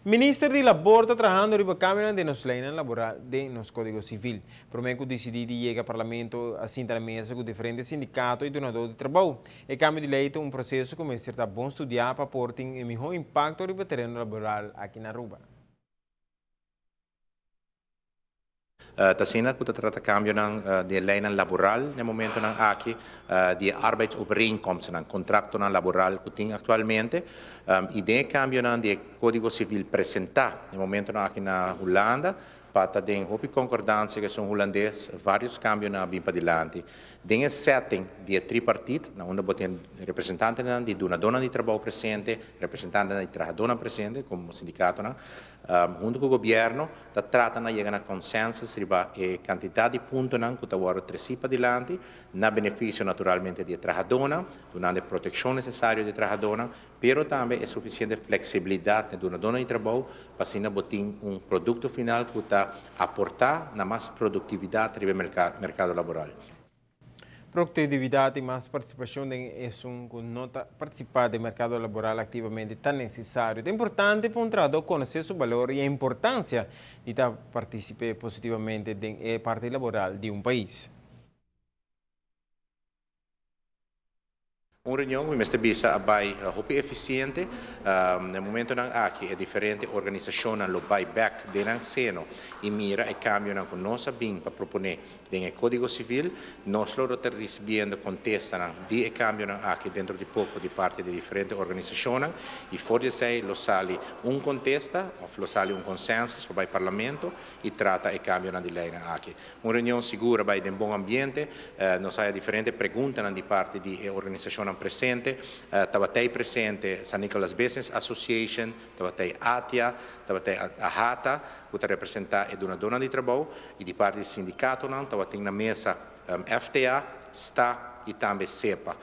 Minister di Labor ta trahando riba cambionan den nos leynan laboral den nos Codigo Civil. Prome cu dicidi di yega Parlamento a sinta na mesa cu diferente sindicato y dunador di trabou. E cambio di ley ta un proceso cu mester ta bon studia pa por tin e miho impacto riba tereno laboral aki na Aruba. Ta asina ku ta trata kambionan di e leinan laboral na e momentonan aki, di e arbeidsovereenkomstennan, kontraktonan laboral ku tin aktualmente, i den e kambionan di e Kódigo Sivil presentá na e momentonan aki na Hulanda, pa ta den hopi konkordansia ku esun hulandes, vários kambionan a bin padilanti. Den e setting di e tripartit, na unda bo tin representantenan di dunadónan di trabou presente, representantenan di trahadónan presente, komo sindikatonan, Huntu ku gobièrnu ta trata na yega na konsensus riba e kantidat di puntonan ku ta wòrdu tresí padilanti, na benefisio naturalmente di e trahadónan, dunando e protekshon nesesario di e trahadónan, pero tambe e sufisiente fleksibilidat na e dunadónan di trabou pa asina bo tin un produkto final ku ta aportá na mas produktividat riba e merkado laboral. Productividad y mas participacion den esun cu no ta participa den mercado laboral activamente ta necesario. Ta importante pa un trahador conoce su balor y e importancia di ta participe positivamente den e parti laboral di un pais. Un reunion mi mester bisa a bai hopi efisiente. Na e momentonan aki e diferente organisashonnan lo bai bèk den nan seno i mira e kambionan ku nos a bin pa proponé den e Kódigo Sivil. Nos lo ta risibiendo kontestanan di e kambionan aki dentro di poko di parti di diferente organisashonnan i for di esei lo sali un kontesta òf lo sali un konsensus pa bai Parlamento i trata e kambionan di leinan aki. Un reunion sigur a bai den bon ambiente. Nos haya diferente preguntanan di parti di e organisacionnan presente. Tabatey presente San Nicolas Business Association, tabatey ATIA, tabatey AHATA, cu ta representa e dunadornan di trabou, y di parti di sindicatonan tabatin na mesa FTA, sta y tambe SEPA.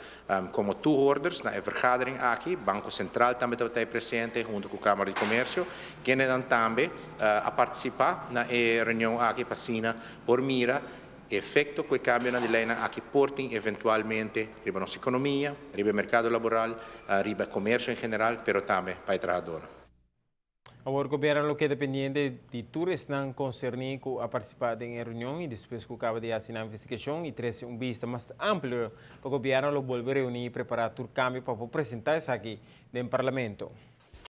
Como toehoorders na e vergadering aki, Banco Central tambe tabatey presente hunto cu Camara di Comercio, kendenan tambe a participa na e reunion aki pa asina por mira e efecto cu e cambionan di leynan aki por tin eventualmente riba nos economia, riba e mercado laboral, riba e comercio en general, pero tambe pa e trahadornan. Awor gobierno lo keda pendiente di tur esnan concerni cu a participa den e reunion y despues cu caba di haci nan investigacion y trece un bista mas amplio pa gobierno lo bolbe reuni y prepara tur cambio pa por presenta esaki den Parlamento.